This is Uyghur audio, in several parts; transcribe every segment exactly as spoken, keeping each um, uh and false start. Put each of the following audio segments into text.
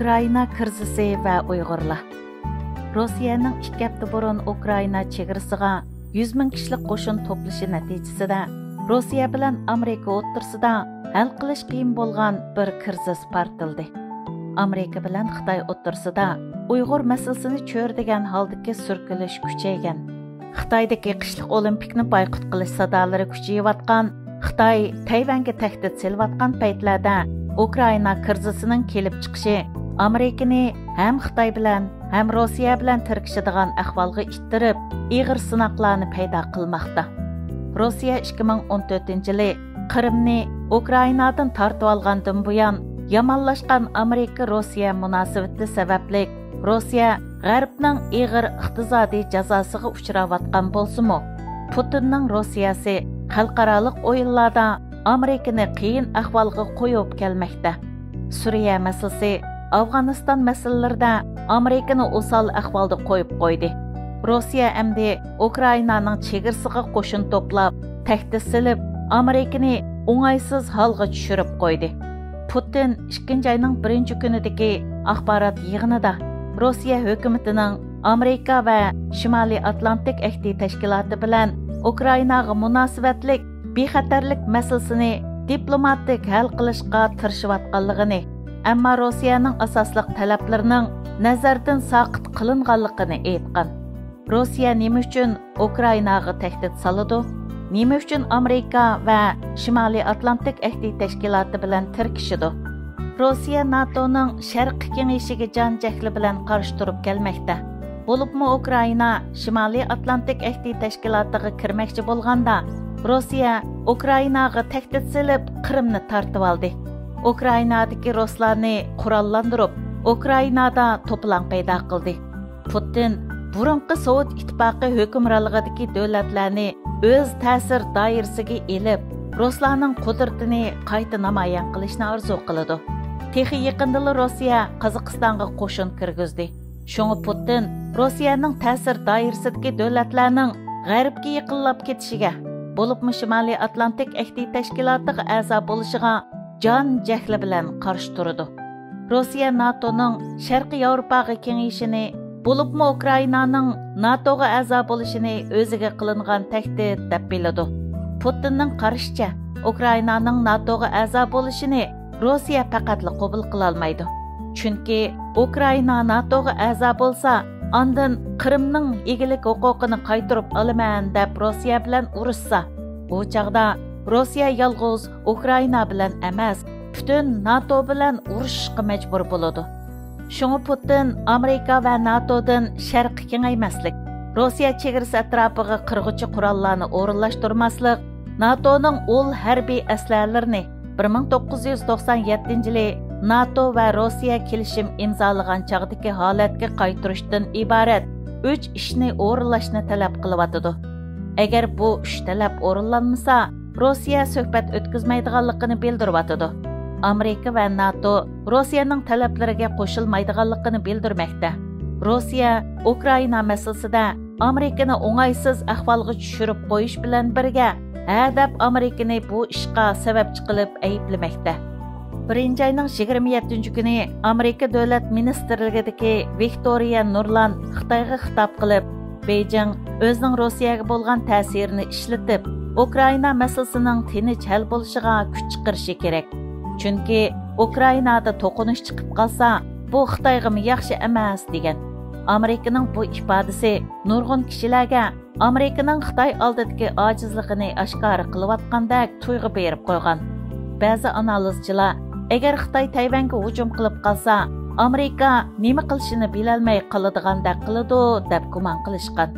ئۇكرائىنا كىرىزىسى ۋە ئۇيغۇرلار. روسىيەنىڭ ئىككى ھەپتە بۇرۇن ئۇكرائىنا چېگرىسىغا يۈز مىڭ كىشىلىك قوشۇن توپلىشى نەتىجىسىدە، روسىيە بىلەن ئامېرىكا ئوتتۇرىسىدا ھەل قىلىش قىيىن بولغان بىر كىرىزىس پارتلىدى. ئامېرىكا بىلەن خىتاي ئوتتۇرىسىدا ئۇيغۇر مەسىلىسىنى چۆرىدىگەن ھالدىكى سۈركىلىش كۈچەيگەن. خىتايدىكى قىشلىق ئولىمپىكنى بايقۇت قىلىش سادالىرى كۈچىيىۋاتقان، خىتاي تەيۋەنگە تەھدىت سېلىۋاتقان پەيتلەردە ئۇكرائىنا كىرىزىسىنىڭ كېلىپ چىقىشى ئامېرىكىنى ھەم خىتاي بىلەن، ھەم روسىيە بىلەن تىركىشىدىغان ئەھۋالغا ئىتتىرىپ، ئېغىر سىناقلارنى پەيدا قىلماقتا. روسىيە ئىككى مىڭ ئون تۆتىنچى يىلى قىرىمنى ئۇكرائىنادىن تارتىۋالغاندىن بۇيان، يامانلاشقان ئامېرىكا-روسىيە مۇناسىۋىتى سەۋەبلىك، روسىيە غەربنىڭ ئېغىر ئىقتىسادىي جازاسىغا ئۇچراۋاتقان بولسىمۇ، پۇتىننىڭ روسىيەسى خەلقئارالىق ئويۇنلاردا ئامېرىكىنى قىيىن ئەھۋالغا قويۇپ كەلمەكتە. سۈرىيە مەسىلىسى، ئافغانىستان مەسىلىلىرىدە ئامېرىكىنى ئوسال ئەھۋالدا قويۇپ قويدى. روسىيە ئەمدى ئۇكرائىنانىڭ چېگرىسىغا قوشۇن توپلاپ، تەھدىت سېلىپ، ئامېرىكىنى ئوڭايسىز ھالغا چۈشۈرۈپ قويدى. پۇتىن ئىككىنچى ئاينىڭ بىرىنچى كۈنىدىكى ئاخبارات يىغىنىدا روسىيە ھۆكۈمىتىنىڭ ئامېرىكا ۋە شىمالىي ئاتلانتىك ئەھدى تەشكىلاتى بىلەن ئۇكرائىناغا مۇناسىۋەتلىك بىخەتەرلىك مەسىلىسىنى دىپلوماتىك ھەل قىلىشقا تىرىشىۋاتقانلىقىنى، ئەمما روسىيەنىڭ ئاساسلىق تەلەپلىرىنىڭ نەزەردىن ساقىت قىلىنغانلىقىنى ئېيتقان. روسىيە نېمە ئۈچۈن ئۇكرائىناغا تەھدىت سالىدۇ؟ نېمە ئۈچۈن ئامېرىكا ۋە شىمالىي ئاتلانتىك ئەھدى تەشكىلاتى بىلەن تىركىشىدۇ؟ روسىيە ناتونىڭ شەرقىي كېڭىشىگە جان جەھلى بىلەن قارشى تۇرۇپ كەلمەكتە. بولۇپمۇ ئۇكرائىنا شىمالىي ئاتلانتىك ئەھدى تەشكىلاتىغا كىرمەكچى بولغاندا، روسىيە ئۇكرائىناغا تەھدىت سېلىپ، قىرىمنى تارتىۋالدى. ئۇكرائىنادىكى رۇسلارنى قوراللاندۇرۇپ، ئۇكرائىنادا توپىلاڭ پەيدا قىلدى. پۇتىن بۇرۇنقى سوۋېت ئىتتىپاقى ھۆكۈمرانلىقىدىكى دۆلەتلەرنى ئۆز تەسىر دائىرىسىگە ئېلىپ، رۇسلارنىڭ قۇدرىتىنى قايتا نامايان قىلىشنى ئارزۇ قىلىدۇ. تېخى يېقىندىلا روسىيە قازاقىستانغا قوشۇن كىرگۈزدى. شۇڭا پۇتىن روسىيەنىڭ تەسىر دائىرىسىدىكى دۆلەتلەرنىڭ غەربكە يېقىنلاپ كېتىشىگە، بولۇپمۇ شىمالىي ئاتلانتىك ئەھدى تەشكىلاتىغا ئەزا بولۇشىغا جان جەھلى بىلەن قارشى تۇرىدۇ. روسىيە ناتونىڭ شەرقىي ياۋروپاغا كېڭىيىشىنى، بولۇپمۇ ئۇكرائىنانىڭ ناتوغا ئەزا بولۇشىنى ئۆزىگە قىلىنغان تەھدىت دەپ بىلىدۇ. پۇتىننىڭ قارىشىچە، ئۇكرائىنانىڭ ناتوغا ئەزا بولۇشىنى روسىيە پەقەتلا قوبۇل قىلالمايدۇ. چۈنكى ئۇكرائىنا ناتوغا ئەزا بولسا، ئاندىن قىرىمنىڭ ئىگىلىك ھوقۇقىنى قايتۇرۇپ ئالىمەن دەپ روسىيە بىلەن ئۇرۇشسا، ئۇ چاغدا روسىيە يالغۇز ئۇكرائىنا بىلەن ئەمەس، پۈتۈن ناتو بىلەن ئۇرۇشۇشقا مەجبۇر بولىدۇ. شۇڭا پۇتىن ئامېرىكا ۋە ناتودىن شەرققە كېڭەيمەسلىك، روسىيە چېگرىسى ئەتراپىغا قىرغۇچى قوراللارنى ئورۇنلاشتۇرماسلىق، ناتونىڭ ئۇل ھەربىي ئەسلىھەلىرىنى بىر مىڭ توققۇز يۈز توقسان يەتتىنچى يىلى ناتو ۋە روسىيە كېلىشىم ئىمزالىغان چاغدىكى ھالەتكە قايتۇرۇشتىن ئىبارەت ئۈچ ئىشنى ئورۇنلاشنى تەلەپ قىلىۋاتىدۇ. ئەگەر بۇ ئۈچ تەلەپ ئورۇنلانمىسا، روسىيە سۆھبەت ئۆتكۈزمەيدىغانلىقىنى بىلدۈرۈۋاتىدۇ. ئامېرىكا ۋە ناتو روسىيەنىڭ تەلەپلىرىگە قوشۇلمايدىغانلىقىنى بىلدۈرمەكتە. روسىيە ئۇكرائىنا مەسىلىسىدە ئامېرىكىنى ئوڭايسىز ئەھۋالغا چۈشۈرۈپ قويۇش بىلەن بىرگە، ھە دەپ ئامېرىكىنى بۇ ئىشقا سەۋەبچى قىلىپ ئەيىبلىمەكتە. بىرىنچى ئاينىڭ يىگىرمە يەتتىنچى كۈنى ئامېرىكا دۆلەت مىنىستىرلىكىدىكى ۋىكتورىيە نۇرلان خىتايغا خىتاب قىلىپ، بېيجىڭ ئۆزىنىڭ روسىيەگە بولغان تەسىرىنى ئىشلىتىپ، ئۇكرائىنا مەسىلىسىنىڭ تىنچ ھەل بولۇشىغا كۈچ چىقىرىشى كېرەك. چۈنكى ئۇكرائىنادا توقۇنۇش چىقىپ قالسا، بۇ خىتايغىمۇ ياخشى ئەمەس، دېگەن. ئامېرىكىنىڭ بۇ ئىپادىسى نۇرغۇن كىشىلەرگە ئامېرىكىنىڭ خىتاي ئالدىدىكى ئاجىزلىقىنى ئاشكارا قىلىۋاتقاندەك تۇيغۇ بېرىپ قويغان. بەزى ئانالىزچىلار، ئەگەر خىتاي تەيۋەنگە ھۇجۇم قىلىپ قالسا، ئامېرىكا نېمە قىلىشىنى بىلەلمەي قالىدىغاندەك قىلىدۇ، دەپ گۇمان قىلىشقان.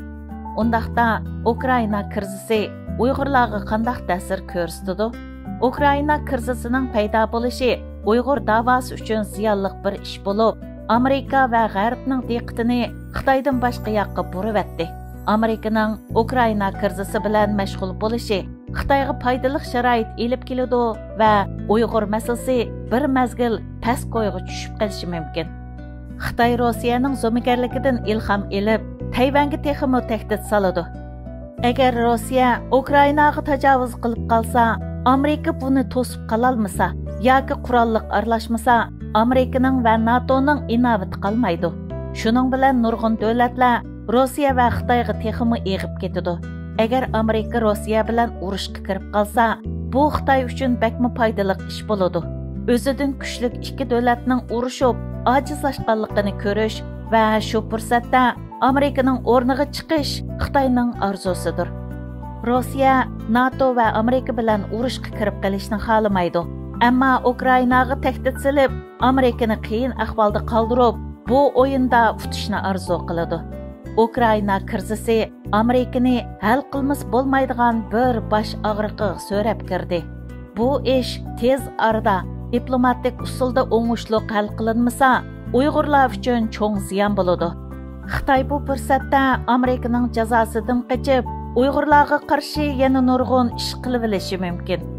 ئۇنداقتا، ئۇكرائىنا كىرىزىسى ئۇيغۇرلارغا قانداق تەسىر كۆرسىتىدۇ؟ ئۇكرائىنا كىرىزىسىنىڭ پەيدا بولۇشى ئۇيغۇر داۋاسى ئۈچۈن زىيانلىق بىر ئىش بولۇپ، ئامېرىكا ۋە غەربنىڭ دىققىتىنى خىتايدىن باشقا ياققا بۇرىۋەتتى. ئامېرىكىنىڭ ئۇكرائىنا كىرىزىسى بىلەن مەشغۇل بولۇشى خىتايغا پايدىلىق شارائىت ئېلىپ كېلىدۇ ۋە ئۇيغۇر مەسىلىسى بىر مەزگىل پەس كويغا چۈشۈپ قېلىشى مۇمكىن. خىتاي روسىيەنىڭ زومىگەرلىكىدىن ئىلھام ئېلىپ، تەيۋەنگە تېخىمۇ تەھدىت سالىدۇ. ئەگەر روسىيە ئۇكرائىناغا تاجاۋۇز قىلىپ قالسا، ئامېرىكا بۇنى توسۇپ قالالمىسا ياكى قوراللىق ئارىلاشمىسا، ئامېرىكىنىڭ ۋە ناتونىڭ ئىناۋىتى قالمايدۇ. شۇنىڭ بىلەن نۇرغۇن دۆلەتلەر روسىيە ۋە خىتايغا تېخىمۇ ئېغىپ كېتىدۇ. ئەگەر ئامېرىكا روسىيە بىلەن ئۇرۇشقا كىرىپ قالسا، بۇ خىتاي ئۈچۈن بەكمۇ پايدىلىق ئىش بولىدۇ. ئۆزىدىن كۈچلۈك ئىككى دۆلەتنىڭ ئۇرۇشۇپ ئاجىزلاشقانلىقىنى كۆرۈش ۋە شۇ پۇرسەتتە ئامېرىكىنىڭ ئورنىغا چىقىش خىتاينىڭ ئارزۇسىدۇر. روسىيە ناتو ۋە ئامېرىكا بىلەن ئۇرۇشقا كىرىپ قېلىشنى خالىمايدۇ. ئەمما ئۇكرائىناغا تەھدىت سېلىپ، ئامېرىكىنى قىيىن ئەھۋالدا قالدۇرۇپ، بۇ ئويۇندا ئۇتۇشنى ئارزۇ قىلىدۇ. ئۇكرائىنا كىرىزىسى ئامېرىكىنى ھەل قىلمىسا بولمايدىغان بىر باش ئاغرىقىغا سۆرەپ كىردى. بۇ ئىش تېز ئارىدا دىپلوماتىك ئۇسۇلدا ئوڭۇشلۇق ھەل قىلىنمىسا، ئۇيغۇرلار ئۈچۈن چوڭ زىيان بولىدۇ. خىتاي بۇ پۇرسەتتە ئامېرىكىنىڭ جازاسىدىن قېچىپ، ئۇيغۇرلارغا قارشى يەنە نۇرغۇن ئىش قىلىۋېلىشى مۇمكىن.